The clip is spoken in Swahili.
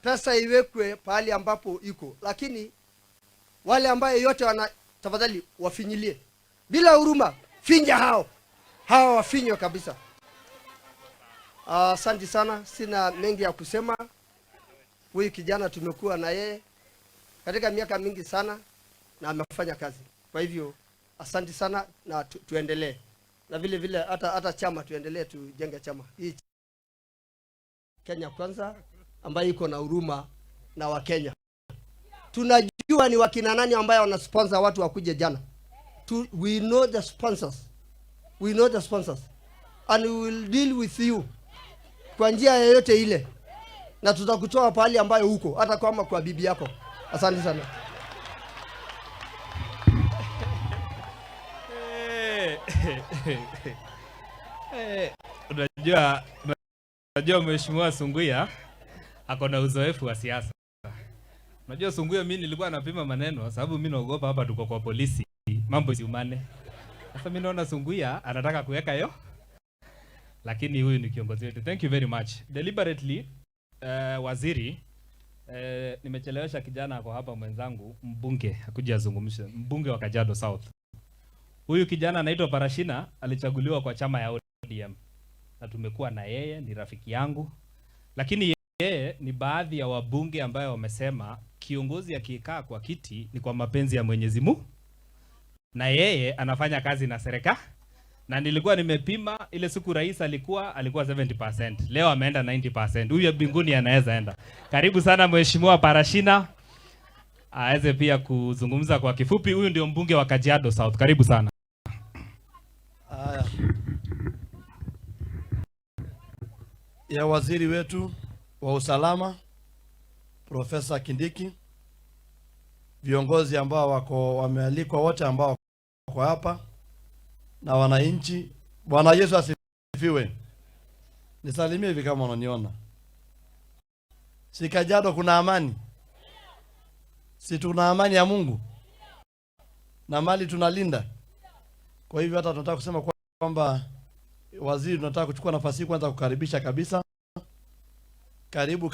Pesa iwekwe pahali ambapo iko, lakini wale ambaye yote wana, tafadhali wafinyilie bila huruma, finya hao hawa, wafinywe kabisa. Asante sana, sina mengi ya kusema. Huyu kijana tumekuwa na yeye katika miaka mingi sana na amefanya kazi. Kwa hivyo asante sana na tuendelee na vile vile hata chama tuendelee, tujenge chama hii Kenya Kwanza ambayo iko na huruma na Wakenya. Tunajua ni wakina nani ambayo wana sponsor watu wakuje jana. We know the sponsors. We know the sponsors. And we will deal with you kwa njia yoyote ile, na tutakutoa pahali ambayo huko, hata kama kwa bibi yako. Asante sana. Unajua Mheshimiwa Sunguya ako na uzoefu wa siasa. Unajua Sunguya, mimi nilikuwa napima maneno sababu mimi naogopa hapa tuko kwa polisi, mambo isiumane. Sasa mimi naona Sunguya anataka kuweka yo, lakini huyu ni kiongozi wetu. Thank you very much. Deliberately, waziri, nimechelewesha kijana ako hapa mwenzangu mbunge akuja azungumze, mbunge wa Kajiado South. Huyu kijana anaitwa Parashina, alichaguliwa kwa chama ya ODM na tumekuwa na yeye, ni rafiki yangu, lakini yeye ni baadhi ya wabunge ambayo wamesema kiongozi akikaa kwa kiti ni kwa mapenzi ya Mwenyezi Mungu, na yeye anafanya kazi na serikali. Na nilikuwa nimepima ile siku rais alikuwa 70%, leo ameenda 90%. Huyu mbinguni anaweza enda. Karibu sana Mheshimiwa Parashina aweze pia kuzungumza kwa kifupi. Huyu ndio mbunge wa Kajiado South. Karibu sana. Haya. Ya waziri wetu wa usalama Profesa Kindiki, viongozi ambao wako wamealikwa wote ambao wako hapa na wananchi. Bwana Yesu asifiwe. Nisalimie hivi kama unaniona. Si Kajiado kuna amani? Si tuna amani ya Mungu na mali tunalinda. Kwa hivyo hata tunataka kusema kwamba waziri, tunataka kuchukua nafasi hii kwanza kukaribisha kabisa. Karibu.